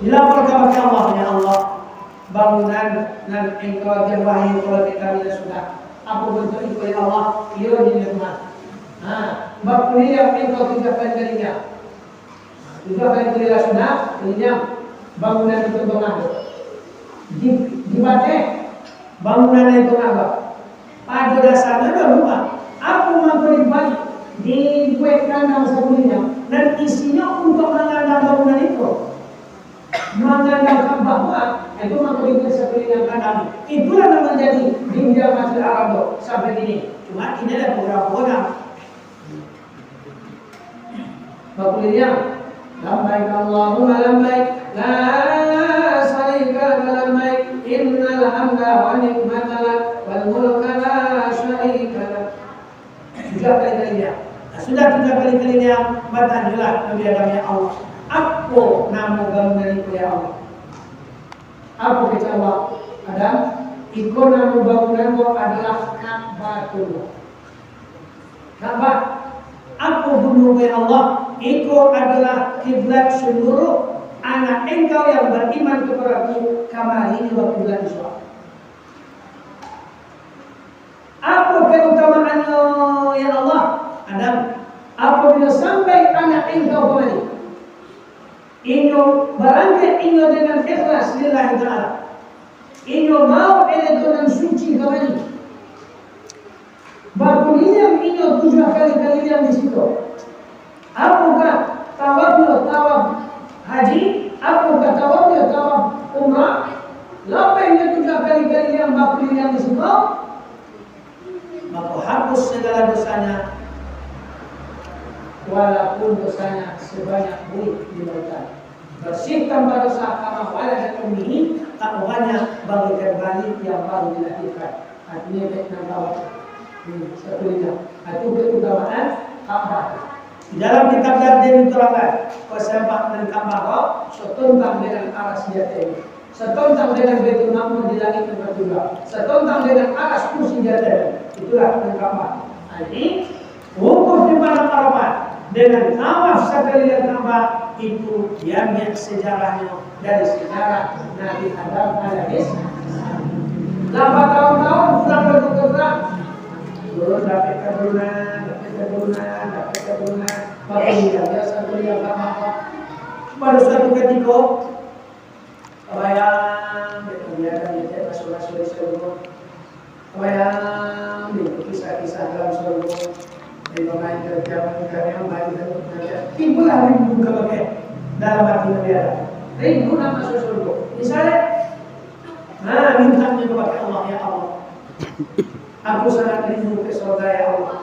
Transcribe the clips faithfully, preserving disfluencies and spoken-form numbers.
Dilaporkan kabake Allah, "Ya Allah, bangunan nan Engkau agiah wahyu kabake kami lah sudah. Apo bantuak iko, ya Allah?" Iyo, niniak Tuhan. Ha, bakuliliang Engkau tujuah kali kaliliang. Tujuah kali kaliliang lah sudah, kaliliang bangunan itu tongah tu. Di, dibateh bangunan itu tongah tu. Pado dasarnyo dulu, Pak, apo mangko dibuek, dibuek kandang sakuliliang, nan isinyo untuak mangandang bangunan itu. Mangandang Ka'bah, Pak, itu mangko dibuek sakuliliang kandang. Itulah nan manjadi dinding Masjid Haram tu sampai kini. Cuma kini ado program-program. Bakuliliang. Labbaik Allahumma labbaik, la syarika laka labbaik, innal hamda wan ni'mata lak, wal mulka la syarika lak. Tujuah kali kaliliang. Nah, sudah tujuah kali kaliliang, batanyolah Nabi Adam, "Ya Allah, apo namo bangunan iko, ya Allah?" Apo kecek Allah? "Adam, iko namo bangunan ko adolah Ka'batullah." Ka'bah. Apo guno ko, ya Allah? Iko adolah kiblat saluruh anak Engkau yang bariman kepada-Ku, kamari nyo bakiblat isuak. Apo keutamaannyo, ya Allah? Adam, apabila sampai anak Engkau kamari, inyo barangkek inyo dengan ikhlas lillahi ta'ala. Inyo mauik elenyo nan suci kamari. Bakuliliang inyo tujuah kali kaliliang di siko. Apokah tawafnyo tawaf haji? Apokah tawafnyo tawaf umrah? Lapeh inyo tujuah kali kaliliang bakuliliang di siko, mako hapus sagalo dosanya, walaupun dosanya sabanyak buih di lautan. Bersih tanpa dosa, kama waladat ummihi, tak banyak bagaikan bayi yang baru dilahirkan. Artinyo, dek nan tawaf, hmm, sakuliliang. Itu keutamaan Ka'bah. Di dalam kitab Darden diterangkan, pasampak nan Ka'bah ko satontang dengan aras di ateh, satontang dengan Baitul Ma'mur di langik nan katujuah, satontang dengan aras kursi di ateh. Itulah nan Ka'bah. Nah, ini wukuf di Padang Arafah dengan tawaf sakuliliang Ka'bah itu diambiak sejarahnyo dari sejarah Nabi Adam alaihissalam. Lah batahun-tahun urang badoa, turun dapek katurunan, dapek katurunan, dapek katurunan. Mako, diambiak sakuliliang Ka'bah. Pado suatu katiko, Tabayang, dek Nabi Adam, dek masuak-masuak di sarugo. Tabayang, dek kisah-kisah dalam sarugo. Dek pamain kerja, pamain karya, pamain kerja. Tibolah rindu ka bakeh dalam hati Nabi Adam. Rindu nak masuak sarugo. Misalnyo, nah, mintanyo ka bakeh Allah, "Ya Allah, aku sangat rindu ka sarugo, ya Allah.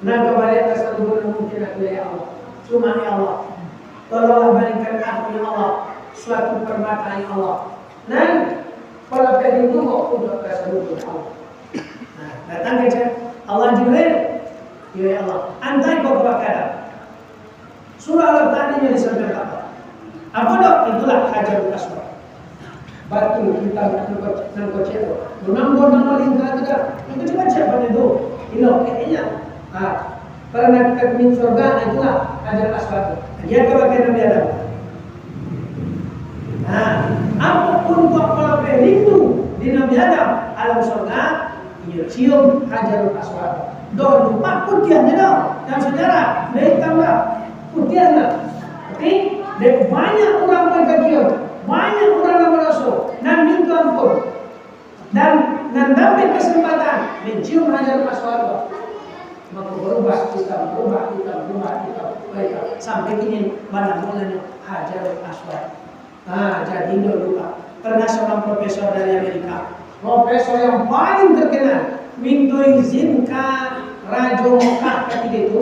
Nan ka baliak ka sarugo nan mungkin aku, ya Allah. Cuma, ya Allah, tolonglah barikan aku, ya Allah, suatu permata, ya Allah. Nan palapeh rindu ko untuak ka sarugo, ya Allah." Nah, datang ka Allah Jibril, "Iyo, ya Allah, antai ko ka bakeh Adam. Suruah Allah Ta'ala di samping Ka'bah." Apo dak? Itulah Hajarul Aswad. Batu hitam nan ko-, nan kocek tu. Nan bonang-bonang malingka tu dah. Nan kocek-kocek batu tu. Ilo, kayaknya. Ha. Karena cermin surga, itulah Hajarul Aswad tu. Dia ka bakeh Nabi Adam. Nah, apo pun buat palapeh rindu di Nabi Adam, alam surga, inyo cium Hajarul Aswad. Doh lupa putiahnyo doh, nan sajarah, dah hitam dah. Putiahnyo. Tapi, dek banyak urang nan ka cium, banyak urang nan badoso, nan minta ampun. Dan nan dapek kesempatan mancium Hajarul Aswad tu, mako berubah hitam, berubah hitam, berubah hitam, berubah hitam. Sampai kini, banamo nyo Hajarul Aswad. Nah, jadi dulu, Pak, pernah seorang profesor dari Amerika, profesor yang paling terkenal, minta izin ka Rajo Mekah ketika itu,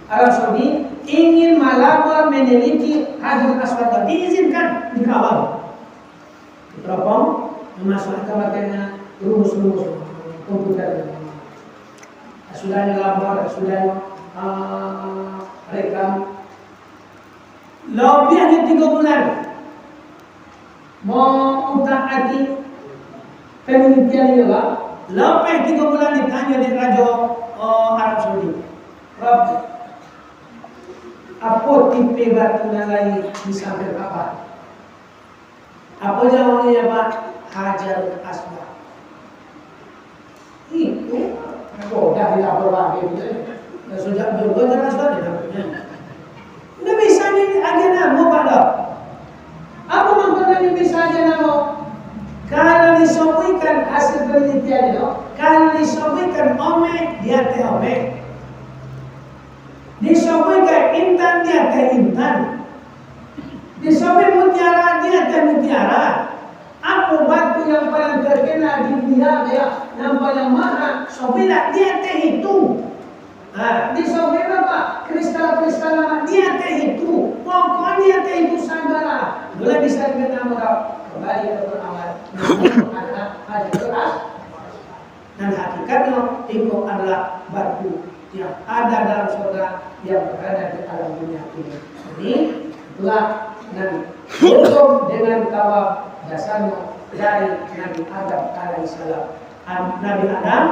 Arab Saudi, ingin melamar memiliki Hajarul Aswad, diizinkan di Ka'bah. Teropong, memasukkan pakaiannya, rumus-rumus, komputer. Sudahnya lamar, sudahnya, ah, rekam. Labiah dari tiga bulan. Mau utak atik penelitian dia lah. Labiah tiga bulan ditanya di Rajo, oh, Arab Saudi. Rajo, apo tipe batu nan lai di samping Ka'bah? Apo jawabnyo, Pak? Hajarul Aswad. Itu, apo dah dilapor bagai tu, eh? Dah sejak dulu Hajarul Aswad dia namanya. Ndak bisa diagiah namo, Pak, doh. Apo mangkonyo ndak bisa agiah namo? Kalau disabuikan hasil penelitian itu, kalau disabuikan omeh, di ateh omeh. Disabuikan intan, di ateh intan. Disabuik mutiara, di ateh mutiara. Apo batu yang paling terkenal di dunia, ya, yang paling mahal, sabuiklah di ateh itu. Ha, disabuik apo? Kristal-kristal amak di ateh itu. Pokoknyo di ateh itu sagalo. Buliah bisa diberi namo, kambali ka Quran. Namo adalah Hajarul Aswad. Nan hakikatnyo, iko adalah batu yang ada dalam surga yang berada di alam dunia ini. Jadi, itulah nan hukum dengan tawaf dasarnyo dari Nabi Adam alaihissalam. Am-, Nabi Adam,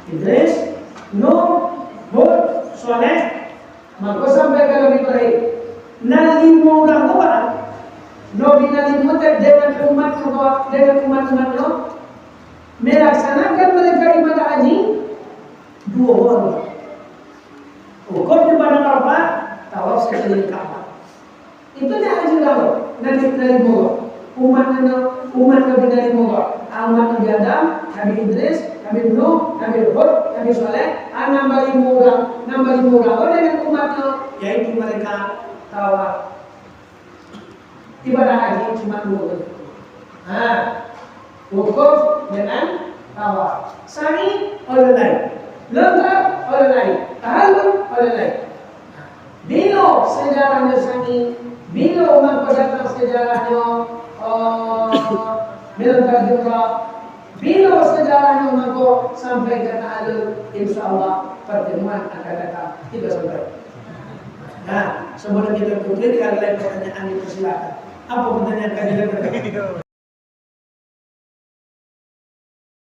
Idris, Nuh, Hud, Saleh, mangko sampai ka Nabi Ibrahim. Nan limo urang ko, Pak, Nabi nan limo teh dengan umatnyo ko, dengan umat-umatnyo, melaksanakan mereka ibadah haji duo urang. Wukuf di Padang Arafah, tawaf sakaliling Ka'bah. Itu nyo haji urang ko, Nabi, Nabi Nuh. Umat Nabi, umat Nabi Nuh limo ko. Umat Nabi Adam, Nabi Idris, Nabi Nuh, Nabi Hud, Nabi Saleh, ah, nambah limo urang, nambah limo urang ko dengan umatnyo, yaitu mereka tawaf. Ibadah haji cuma duo kali. Ha. Wukuf dengan tawaf. Sa'i, oleh lain. Lengkap, oleh lain. Tahallul, oleh lain. Bilo sejarahnyo sa'i, bilo mangko datang sejarahnyo, eh, bilo tajumpa, bilo sejarahnyo mangko sampai ka tahallul, insya Allah pertemuan akan datang. Tibo sampai. Nah, sebelum kita tutup, kalau ada pertanyaan, dipersilakan. Apa pertanyaan kajian?